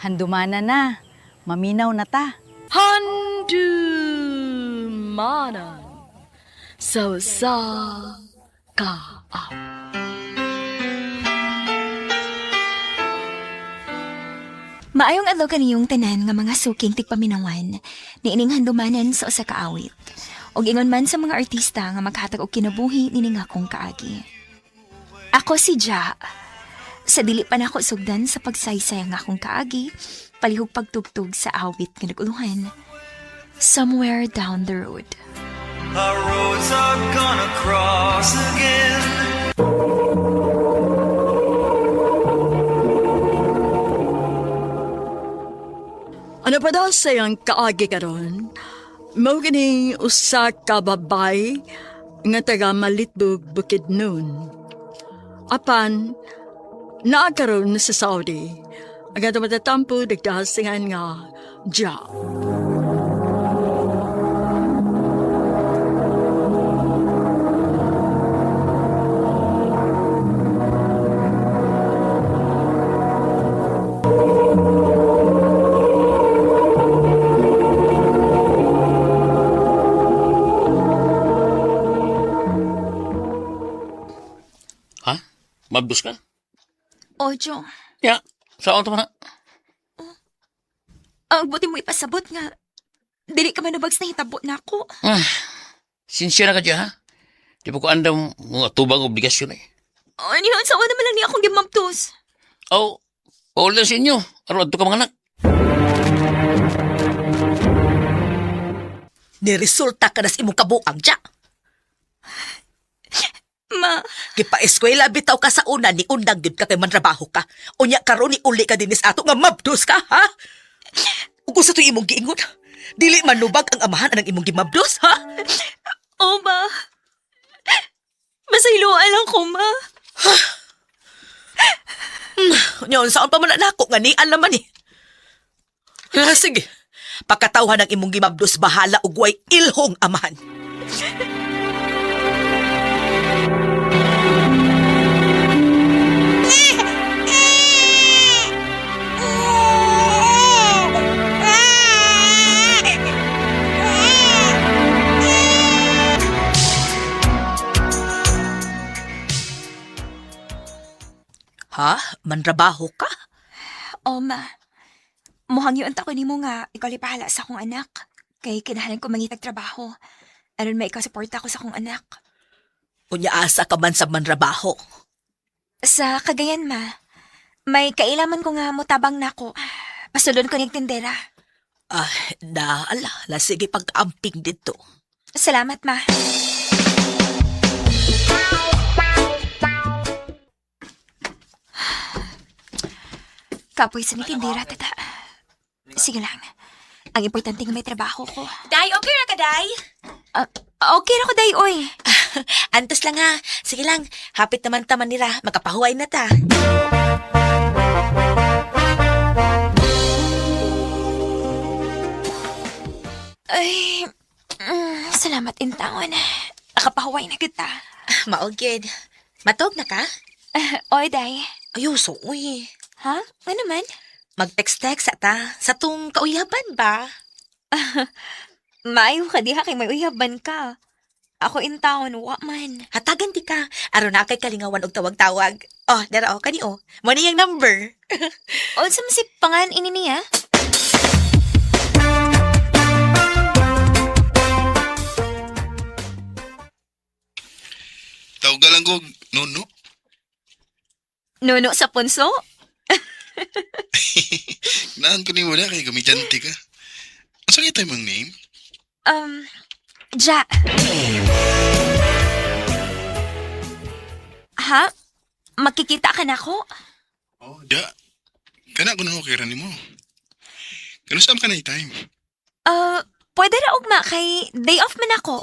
Handumana na. Maminaw na ta. Handumanan sa usa ka Maayong adlaw kaniyong tanan nga mga suking tigpaminawan niining handumanan sa usa ka awit. Ug ingon man sa mga artista nga maghatag og kinabuhi nining akong kaagi. Ako si Ja. Sa dili pa nako sugdan sa pagsaysay ang akong kaagi, palihog pagtugtog sa awit nga naguluhan. Somewhere Down the Road. Our roads are gonna cross again. Ano pa daw sa iyang kaagi karon? Mao gini usa ka babay nga taga Malitbog, Bukidnon. Apan naa karon sa Saudi. Ang ato matatampo nagdasingan nga Ja. Ha? Mabdos ka? Ojo, Ya, saan to man na? ang buti mo ipasabot nga dili ka manubags na hitabo nako. Ah, sincere ka dyan, ha? Di ba ko andam mga tubang obligasyon eh. Ano yun? Sa naman lang niya akong gimamtos. Aw, paul na sa inyo. Aron adto ka mga anak. Niresulta ka na sa imong kabuang, ja. Ma, Gipa-eskwela bitaw ka sa una ni undang gyud ka kay mantrabaho ka. Unya karon ni uli ka dinis ato nga mabdos ka, ha? Ug unsa to'y imong giingon? Dili manubag ang amahan anang imong gimabdos, ha? Oh, ma. Masayloan lang ko, ma. Unya unsaon pa man na nako nga nian naman eh. Ah, sige. Pagkatawhan ang imong gimabdos bahala og way ilhong amahan. Ha? Manrabaho ka? Oh, ma. Muhang yun ko nimo nga ikaw lipahala sa akong anak. Kay kinahanglan ko mangitag trabaho. Aron may ikaw-suporta ko sa akong anak. Unya asa ka man sa manrabaho. Sa Cagayan, ma. May kailaman ko nga motabang nako. Pasulon ko ning tindera. Ah, na, ala, la, sige pag-amping dito. Salamat, ma. Kapoy sa ni tindera, tata. Sige lang. Ang importante nga may trabaho ko. Day, okay ra ka, Day? Ah, okay ra ko, day, oy. Antos lang ha. Sige lang, hapit naman ta manira. Makapahuway na ta. Ay, salamat intaon. Nakapahuway na kita. Mao gyud. Matog na ka? Oy, day. Ayo, so uy. Ha? Ano man? Mag-text-text sa ta. Sa tong kauyaban ba? Maayo ka diha kay may uyaban ka. Ako in town, wa man. Hatagan di ka. Aron na kay kalingawan og tawag-tawag. Oh, dara oh, kani oh. Mo ni yang number. Unsa man si pangan ini niya? Tawag lang ko, no, no. Nuno sa punso? Naan ko ni wala kay komedyante ka. Asa kita mong name? Um, Ja. Ha? Makikita ka na ako? Oh, ja. Kana ko na okay ra nimo. Kano saan ka na time? Pwede ra ugma kay day off man ako.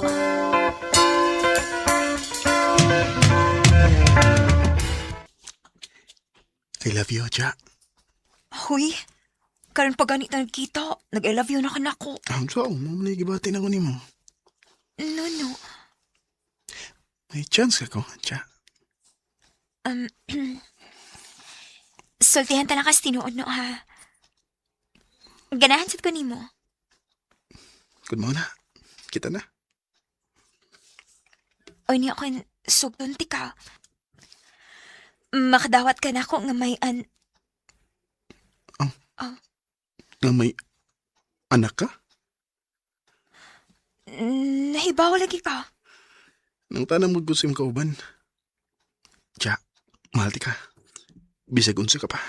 I love you, ja. Huy, karon pa ganit na nagkita. Nag-I love you na ka nako. Ang so, mo man gibati na ko nimo. No, no. May chance ka ko, ja. Sultihan talaga sa tinuod no ha. Ganahan sad ko nimo. Kun mao na. Kita na. Oy niya kon sugdon ti ka. Makadawat ka na ako nga may an Nga may anak ka? Nahibaw lagi ka. Nang tanang maggusim ka uban. Tsa, mahal ti ka. Bisag unsa ka pa.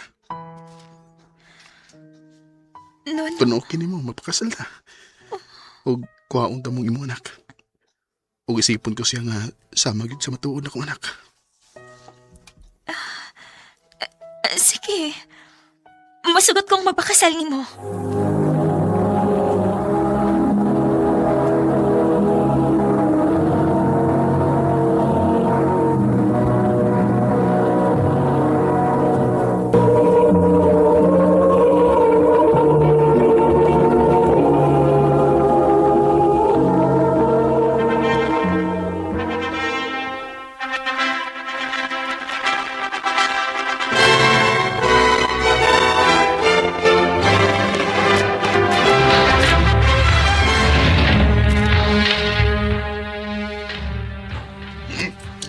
Nun, Kung okay nimo, mapakasal ta. Og kuhaon ta mong imong anak. Og isipon ko siya nga sama gyud sa matuod akong anak. sige. Masugot kong magpakasal nimo.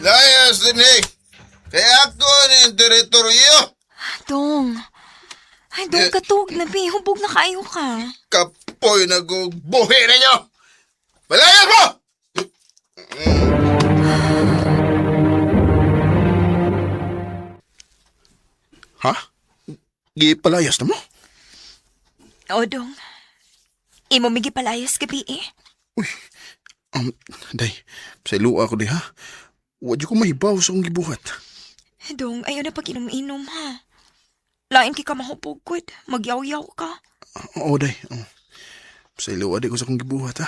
Layas din eh. Kaya ako ni teritoryo. Dong. Ay, dong, Eh. katug na, bi. Hubog na kayo ka. Kapoy na gubuhi ninyo. Malayas mo! Ha? Gipalayas na mo? O, dong. Imo migi palayas gabi eh. Day, sa iluwa ko di ha. Wa ko mahibaw sa akong gibuhat. Dong, ayaw na pag inom-inom ha. Lain kay ka mahubog gud. Magyaw-yaw ka. Oo, day. Oh. Sa iluwa di ko sa akong gibuhat ha.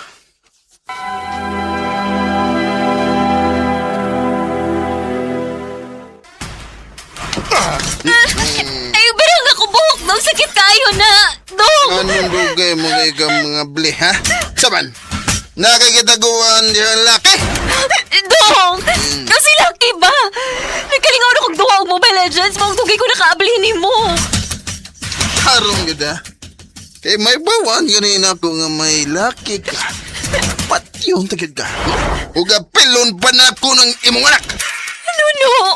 Ay, barang ako buhok, dong. Sakit kayo na. Dong! Anong dugay mo kay ka mga bli, ha? Saban, nakikitaguan diyan laki. Dong! Kasi laki ba? Nagkalingaw na kong duha og Mobile Legends. Maong dugay ko nakaabli ni mo. Harong gud ha. Kay may bawan ganina ko nga may laki ka. Patyon tagid ka. Ug apilon pa na ko ng imong anak. Nuno!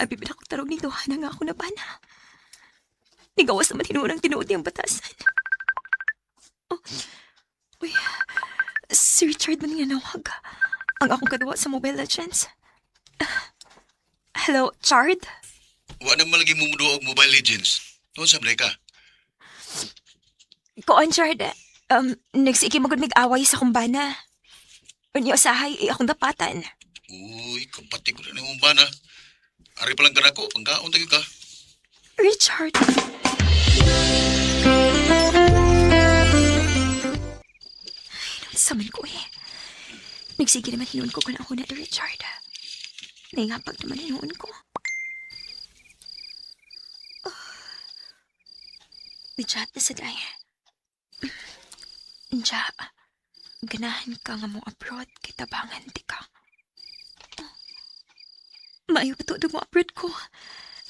Abi ba akong tarog nito, hana nga ako na bana. Nigawas naman hinuunang tinuod niyang batasan. Oh. Uy, si Richard man nga nawag. Ang akong kaduwa sa Mobile Legends. Hello, Chard? Wa na malagi mo muduha og Mobile Legends. Tuon sa ka. Koon, Chard. Nagsige magud mig-away sa kumbana. Unya usahay, eh, akong dapatan. Uy, kapatid ko na nimong bana. Ari pa lang ka nako, pangkaon tayo ka. Richard! Ay, saman ko eh. Nagsige naman hinuon ko kung ako na ni Richard. Naingapag naman hinuon ko. Oh. May chat na sa day. Nja, ganahan ka nga mo abroad kay tabangan di ka. Oh. Maayo pa mo abroad ko.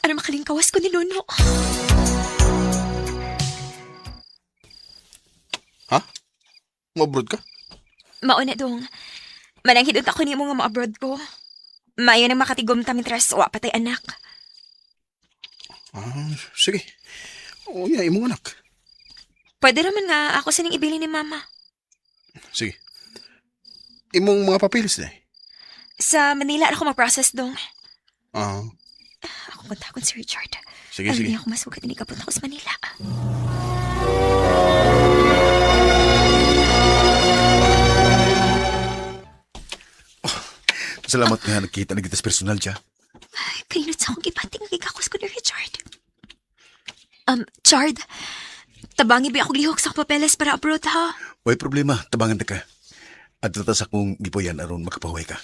Ano makalingkawas ko ni Nuno? Ha? Mabrod ka? Mauna dong. Mananghidot ako nimo nga mo-abroad ko. Maayo nang makatigom ta mitras wa patay anak. Ah, sige. Oo, yeah, imong anak. Pwede naman nga ako sining ibili ni mama. Sige. Imong mga papilis day. Sa Manila ako mag-process dong. Ah, Ako kontakon si Richard. sige, Alam sige. niya ako masugat ni kapunta ko sa Manila. Salamat nga nakita na kita sa personal siya. Ay, kainot sa akong gipating nga gikakos ko ni Richard. Chard, tabangi ba ako lihok sa papeles para abroad ha? Way problema, tabangan ta ka. At sa akong gipuyan aron makapahuway ka.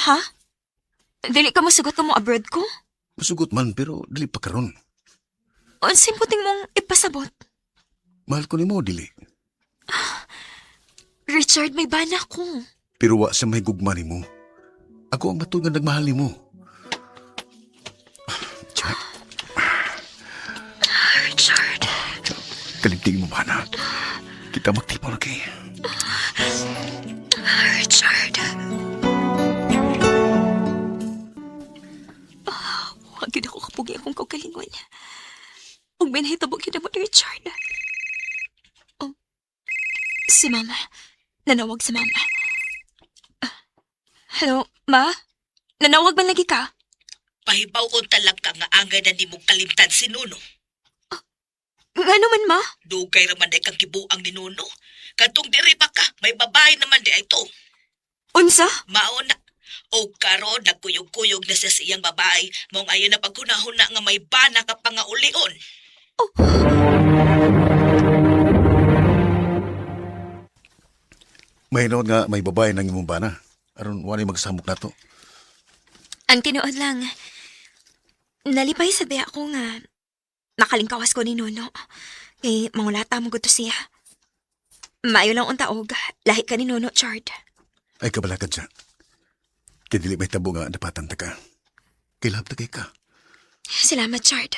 Ha? Dili ka mo sugot mo abroad ko? Masugot man pero dili pa karon. Unsay puting mong ipasabot? Mahal ko nimo dili. Richard, may bana ko. Pero wa sa may gugma nimo. Ako ang matod nga nagmahal nimo. Tiyak, Richard. kalimting mo ba na? Kita magtipon, okay? Richard. Ah, wa gyud ako kapugi akong kaugalingon. Ug may nahitabo gyud mo ni Richard. Oh, si Mama. Nanawag si Mama. Ah, hello, Ma? Nanawag man lagi ka? Pahibaw-on talag ka nga angay na nimong kalimtan si Nuno. Ngano man, Ma? Dugay raman day kang gibuang ni Nuno. Katong diri pa ka, may babae naman di ay to. Unsa? Mao na. O karon nagkuyog-kuyog na siya sa iyang babae, maong ayo na paghunahuna nga may bana ka pa nga ulion. Mahinoon nga may babae nang imong bana. Aron wala magsamok nato. Ang tinuod lang, nalipay sa biya ko nga nakalingkawas ko ni Nono. Kay mangulata mo gusto siya. Maayo lang unta og lahi ka ni Nono, Chard. Ay kabalakad siya. Kay dili may tabo nga napatan ta ka. Kay lahab ta kay ka. Salamat, Chard.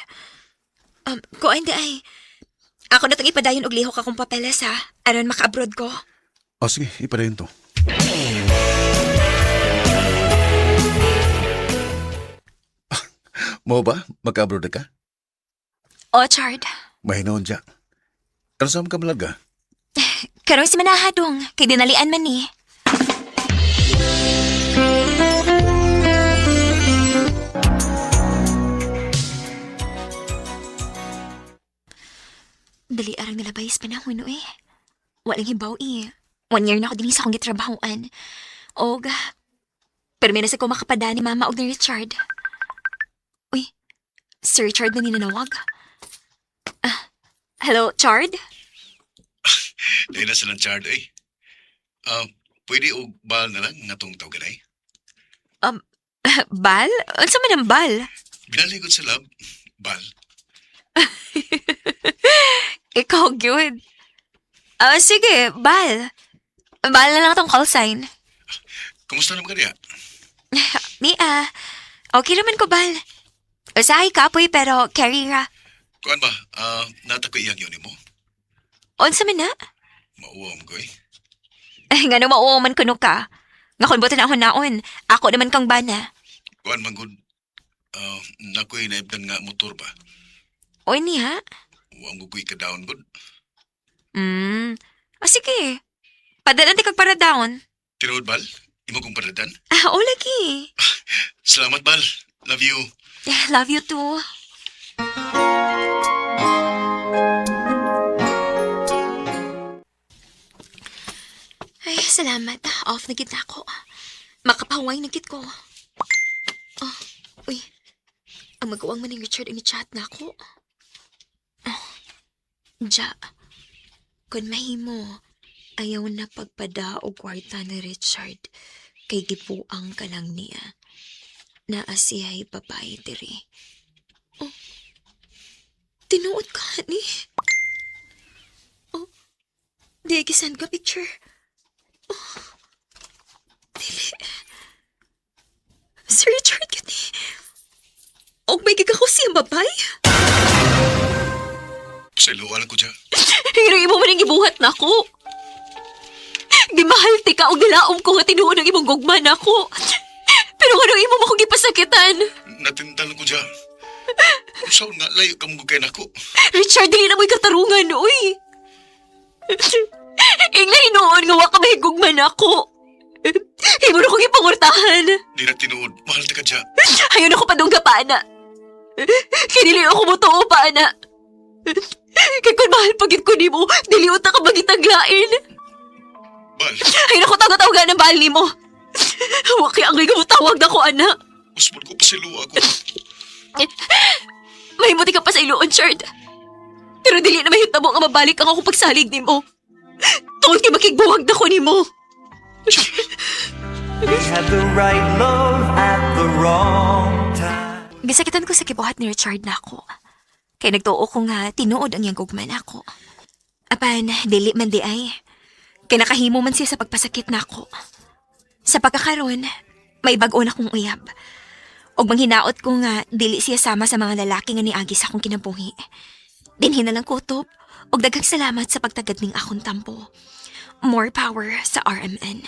Kuan di ay. Ako na itong ipadayon og lihok akong papeles ha. Aron maka-abroad ko. O sige, ipadayon to. Mo ba? Magka-abroad na ka? O, Chard. Mahinoon siya. Pero saan ka malaga? Karon si Manahadong, kay dinalian man ni. Dali arang nalabay sa panahon no eh. Walang hibaw eh. 1 year na ako din sa akong gitrabahoan. Og, pero may nasa ko makapada ni Mama og ni Richard. Uy, si Richard na ninanawag. Ah, hello, Chard? Dahil na silang chard eh. Ah, pwede og bal na lang nga tong tawgan ay. Bal? Unsa man ang bal? Binaligod sa lab, bal. Ikaw, gyud. Ah, sige, bal. Bal na lang tong call sign. Kumusta naman ka diya? Mia, okay naman ko, bal. Usahay kapoy pero carry ra. Kuan ba, nata ko iyang yun mo? Unsa man na? Mauwa mo ko eh. Ay, ngano mauwa man kuno ka. Nga kun butan ako naon. Ako naman kang bana. Kuan man gud, nakoy naibdan nga motor ba? Oy niya. Uwa mo ko'y ka-down gud. O sige. Padalan ti kag para down. Tinuod bal, imo kong paradan. Ah, o lagi. Salamat bal. Love you. Love you too. Ay, salamat. Off na gid na ako. Makapahuway na gid ko. Oh, uy. Ang magawang man ni Richard ang chat na ako. Oh, ja. Kung mahimo, ayaw na pagpada o kwarta ni Richard kay gibuang ka lang niya. Naa siya'y babae diri. Oh, tinuod ka ni. Oh, di gisan ka picture. Oh, dili. Sir Richard yun ni. Og may gigakaw siyang babae. Sa iluwa lang ko siya. Pero imo man ang gibuhat nako. Gimahal ti ka og gilaom ko nga tinuod ang imong gugma nako. Pero ngano imo mo akong gipasakitan? Natintal ko siya. Saan nga layo ka mong kay nako. Richard, dili na mo'y katarungan, uy. Ingla hinuon nga wa ka mahigugma nako. Imo na kong ipangurtahan. Di na tinuod. Mahal ta ka siya. Ayaw na ko padungga pa, ana. Kinili ako mo tuo pa, ana. Kay kung mahal pagit ko nimo, dili unta ka magitaglain. Bal, Ay naku, tawag-tawagan ng bahal nimo. Wa kay angay tawag na ko, ana. uspon ko pa sa iluwa ko. Mahimuti ka pa sa iluon, Chard. Pero dili na mahitabo nga mabalik ang akong pagsalig nimo. Tungod kay makigbuwag na ko nimo. We had the right love at the wrong time. Gisakitan ko sa kibuhat ni Richard na ako. Kay nagtuo ko nga tinuod ang iyang gugma nako. Apan, dili man di ay. Kay nakahimo man siya sa pagpasakit nako. Sa pagkakaron, may bag-o na kong uyab. Og manghinaot ko nga dili siya sama sa mga lalaki nga niagi sa akong kinabuhi. Dinhi na lang kutob og daghang salamat sa pagtagad ning akong tampo. More power sa RMN.